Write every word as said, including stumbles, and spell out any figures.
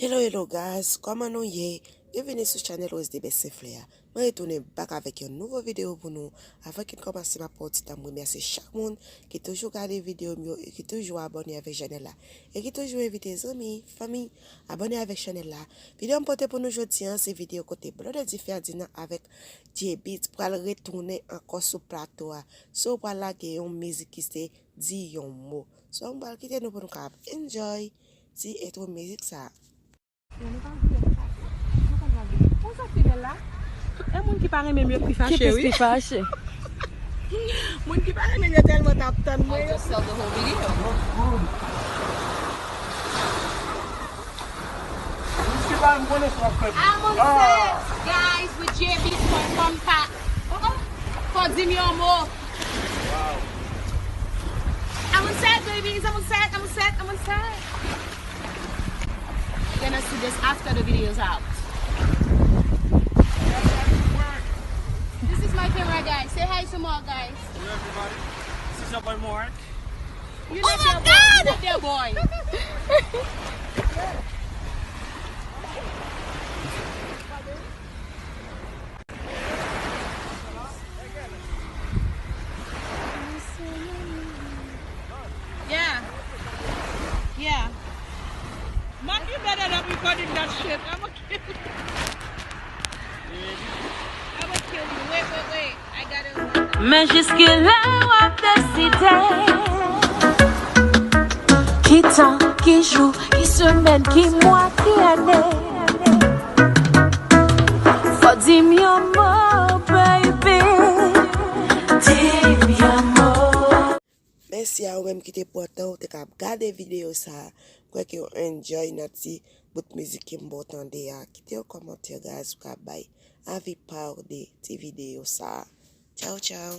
Hello, hello guys, kòman nou ye? Byenvini sou chanèl Rose de Best Senflè a. Mwen retounen back avèk yon nouvo videyo pou nou. Avan ke n kòmanse, m ap pran yon ti tan m remèsye chak moun ki toujou gade videyo m yo e ki toujou abòne avèk chanèl la. E ki toujou envite zanmi, fanmi, abòne avèk chanèl la. Videyo m pote pou nou jodi a, se videyo kote Blondedy Ferdinand avèk J-Beatz pral retounen ankò sou plato a. So, pral lage yon mizik ki se Di yon mo. So, m pral kite nou pou nou kapab enjoy ti entwo mizik sa a. Yo, nou pa vle, nou pa vle. Nou konn pa vle. Konn sa ki bèl la? E moun ki pa renmen m yo ki fache, wi. Ki plis ki fache. Moun ki pa renmen m yo tèlman t ap tann mwen. I'll just sell the whole video. Looks good. Miss Ivan, m konnen sa w ap fè. I'm on set, guys, with J B Swan Pampa. Uh-oh. Fò di m yon mo. Wow. I'm on set, babies. I'm on set. I'm on set. I'm on set. You're gonna see this after the video's out. This is my camera, guys. Say hi to Mark, guys. Hello, everybody. This is your boy Mark. Oh my God! You're not their boy. Yeah. Yeah. Mark, you better not recording that shit. I'm gonna kill you. I'm gonna kill you. Wait, wait, wait. I gotta. Men jiskilè w ap deside ki tan, ki jou, ki semèn, ki mwa, ki ane. Fò di m yon mo, baby. Di m yon mo. Mèsi a ou menm ki te pran tan ou te ka ap gade videyo sa a. M kwè ke w enjoy nan ti bout mizik ke m ba w tande a. Kite yon kòmantè, guys, ou ka bay avi pa w de ti videyo sa a. Tchaw, tchaw.